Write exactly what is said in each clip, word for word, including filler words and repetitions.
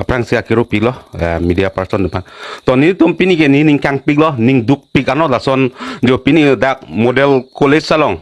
Aphrangsi akero piklo, eh, media person aphan. To netum pini ke ne ningkangpiklo, ningdukpik ano lason jo pini dak model college along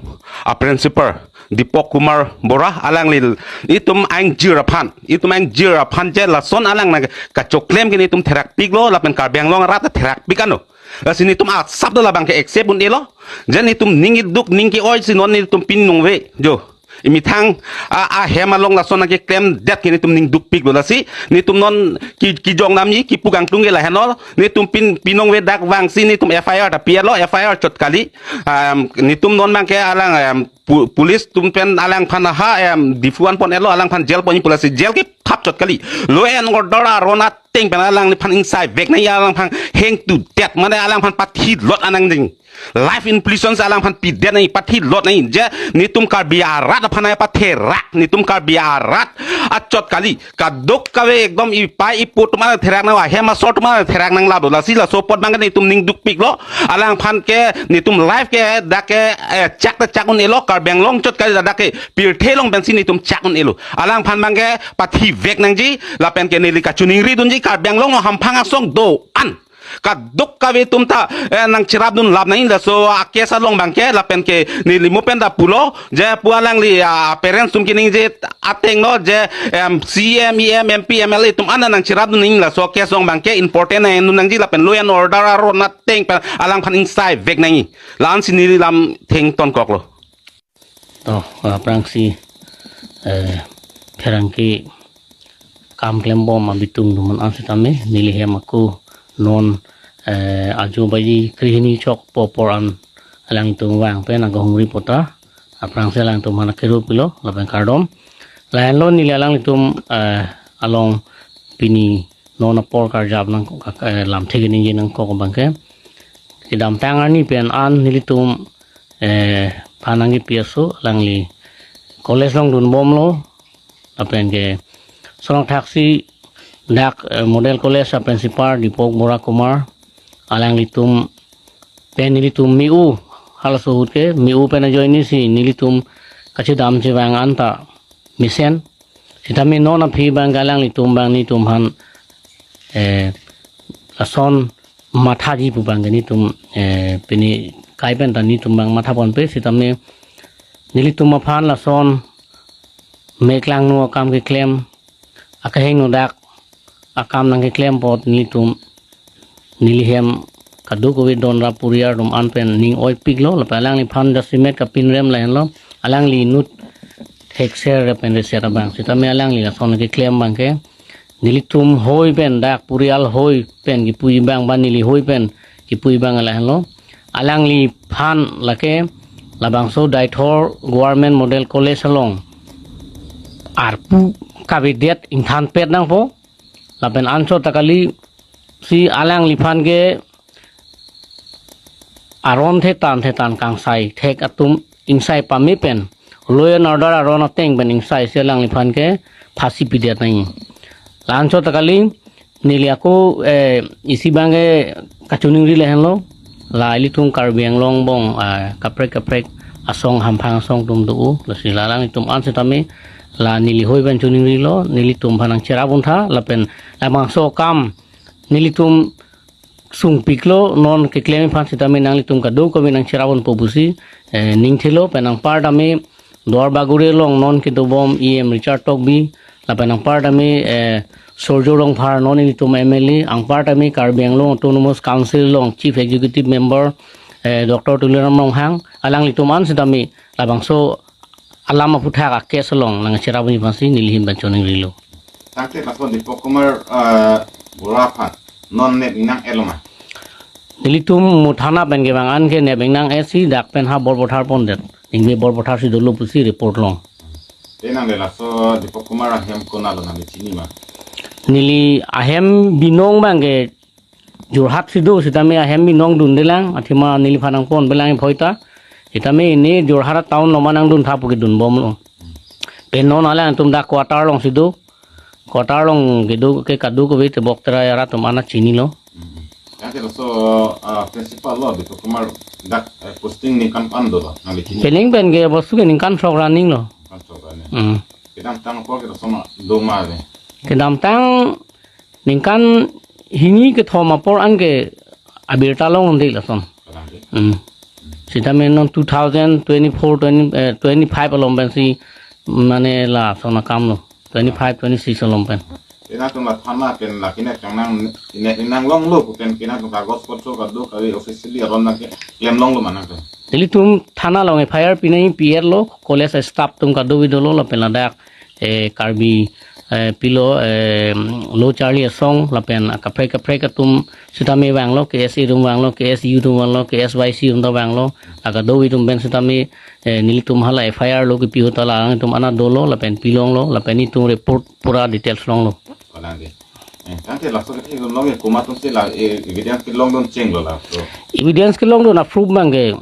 a principal Deepak Kumar Bora alangli itum angjir aphan, itum angjir aphan je lason alang nangkachoklem ke netum therakpiklo lapen Karbi Anglong arat therakpik ano. Lasi netum asap do labang ke accept un-elo. Je netum ning iduk ning ke-oi si non netum pinong ave jo. Imethang a, ahem along lason nangkeklemdet ke netum ningdukpiklo lasi. Netum non ki, kijong namji kipu kangtung ke lahenlo. Netum pin, pinong ave dak vangsi netum F I R ta pi-etlo, F I R chot kali. Um, netum non abang ke alang, um, pu-, police atum pen alangphan ha, em, Diphu anpon-etlo, alangphan jail ponji pu lasi jail ke thap chot kali. Law and order aron ateng pen alangliphan ingsai vek nangji, alangphan hang to death, mane alangphan pathi lot an nangji. Life imprisonment alangphan pidet nangji, pathi lot nangji. Je netum Karbi arat aphan nangpatherak, netum Karbi arat achot kali. Kadokave ekdom ipei ipo atum an therak nang, ahem asor atum an therak nang lado. Lasi laso apot abang ke netum ningdukpiklo. Alangphan ke netum life ke dak ke, eh, chak ta chak un-elo, Karbi Anglong chot kali, dak ke pirthe along pensi netum chak un-elo. Alangphan abang ke pathi vek nangji, lapen ke neli kachiningri dunji Karbi Anglong hamphang asong do-an kadokave atum ta, eh, nangcherap dun lap nangji laso a case along abang ke, lapen ke neli mo pen ta pulo, je pu alangli, ah, parents atum keningje ateng lo, je, em, C M, E M, M P, M L A atum an nangcherap dun nangji laso case along abang ke important nang-en dun nangji lapen law and order aron ateng pen alangphan ingsai vek nangji. La-ansi neli lam thengtonkoklo. To, aphrangsi, eh, pherangke kam klembom abitung atum an setame, neli hem ako non, eh, ajo baji krehini chok po apor an alangtum vang pen nangkahumri apot ta, aphrangsi alangtum aphan akero pilo, lapen kardom. Lahenlo neli alanglitum, eh, along pini non apor karjap nang, eh, lamthe keningje nangkok abang ke. Kedamtang arni pen an nelitum, eh, phan nangkepi aso alangli college along dunbomlo, lapen ke sonong thaksi dak, eh, model college a principal Deepak Bora Kumar alanglitum pen nelitum me-u, halaso ahut ke me-u pen ajoinesi nelitum kachedam chevang anta mesen. Setame non aphi abang ke alanglitum abang netum aphan, eh, lason mathaji pu abang ke netum, eh, pini kai pen ta netum abang mathaponpe, setame nelitum aphan lason meklangno akam keklem, akehingno dak akam nangkeklem apot nelitum, neli hem kadokave don ra puriar atum an pen ning oipiklo, lapen alangliphan jasemet kapinrem lahenlo, alangli inut thekser lapen reser abang. Setame alangli lason keklem abang ke, nelitum hoi pen dak purial hoi pen kipuji abang ba neli hoi pen kipuji abang lahenlo. Alangliphan lake labangso Deithor Government Model College along arpu kavedet ingthanpet nangpo. Lapen anchot ta kali si alangliphan ke aron thetan thetan kangsai thek atum ingsai pame pen, law and order aron ateng pen ingsai si alangliphan ke phasi pidet nangji. La anchot ta kali neli ako, eh, isi abang ke kachiningri lahenlo. La ilitum Karbi Anglong angbong, ah, kaprek kaprek asong hamphang asong atum do-o. Lasi la alanglitum an setame la neli hoi pen chiningrilo, nelitum aphan nangcherap untha, lapen labangso akam nelitum sungpiklo, non keklem aphan setame nanglitum kadokave nangcherap unpo pusi, eh, ning thelo. Pen anparta me Duar Bagori along non kedobom E M Richard Tokbi, lapen anparta me, eh, Surjya Rongphar non ilitum M L A, anparta me Karbi Anglong Autonomous Council along Chief Executive Member, eh, Doctor Tuliram Ronghang, alanglitum an setame labangso alam aphuthak a case along nangcherap unji aphansi neli ahin pen chiningrilo. Tangte laso Deepak Kumar, eh, Bora aphan non nep ingnang-etlo ma? Nelitum Muthana pen kevang an ke nep ingnang-et si dak pen ha Borpathar pondet. Ingve Borpathar si dolo pusi report long. Te nangli laso Deepak Kumar ahem konatlo nangli chini ma? Neli ahem binong abang ke Jorhat si do, setame ahem binong dundelang, athema neliphan nangponpelang phoi ta. Setame ne Jorhat town along ma nangduntha pu kedunbomlo. Pen non alangtum dak quarter along si do. Quarter along kedo ke kadokave tebok terai arat atum an ta chinilo. Hmm. Tangte laso, ah, principal lo, Deepak Kumar dak, eh, posting ningkan ko-an dolo, nangli chini? Pening pen ke bostu ke ningkan throk ra ninglo. Ningkan throk ra ning. Hmm. Kedamtang apor ke laso ma do ma ave? Kedamtang Ningkan hini kethom apor anke abirta longde lason. Kalang de. Hmm. Sitame non two thousand twenty-four, twenty, eh, twenty-five along pensi mane lason akam lo. Twenty-five, twenty-six along pen. Kena tum la thana pen la kena chang nang ne nang longlo pu pen kena tum kagos potso kado kave officially aron nang ke klem longlo ma nangtum. Nelitum thana along F I R pinai P R lo, college staff atum kado-vi dolo lapen ladak, eh, Karbi, eh, pilo, eh, lo charli asong lapen kaprek kaprek atum sitame vanglo, K S A atum vanglo, K S U atum vanglo, K S Y C atum ta vanglo, la kado-vi atum pen sitame, eh, nelitum hala F I R lo kipi ahut ta la alangtum anat dolo lapen pilonglo lapen nelitum report pura details longlo. Kalang de. Eh, tangte laso ke long ke komat atumsi la, eh, evidence kelongdun chenglo laso. Evidence kelongdun a-proof abang ke,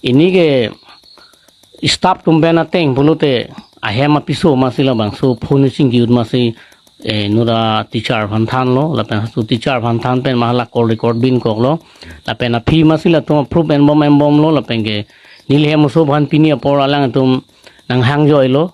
ini ke staff atum pen ateng pulote ahem apiso masi labangso phone chingki ahut masi, eh, nura teacher aphan thanlo lapen halaso teacher aphan than pen ma hala call record binkoklo lapen aphi masi latum a-proof enbom enbomlo lapen ke neli hem oso aphan pini apor alangtum nanghangjoilo.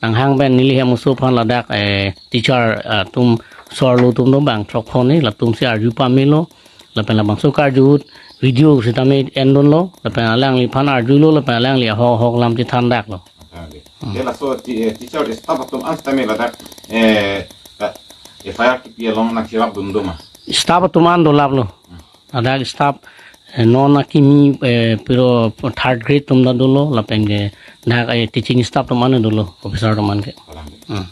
Nanghang pen neli hem oso aphan ladak, eh, teacher, ah, atum sir lo atum do bang throk phone latumsi arju pamelo. Lapen labangso karju ahut video sitame endunlo. Lapen alangliphan arjulo lapen alangli ahok ahok lam chethandaklo. Kalang de. Hmm. Ke laso ti-, eh, teacher staff atum an sitame ladak, eh, ka-, F I R kipi along nang cherapdun do ma? Staff atum an dolaplo. Hmm. Ladak staff, eh, non akimi, eh, piro third grade atum ta dolo lapen ke dak, eh, teaching staff atum an dolo, officer atum an ke. Kalang de. Hmm.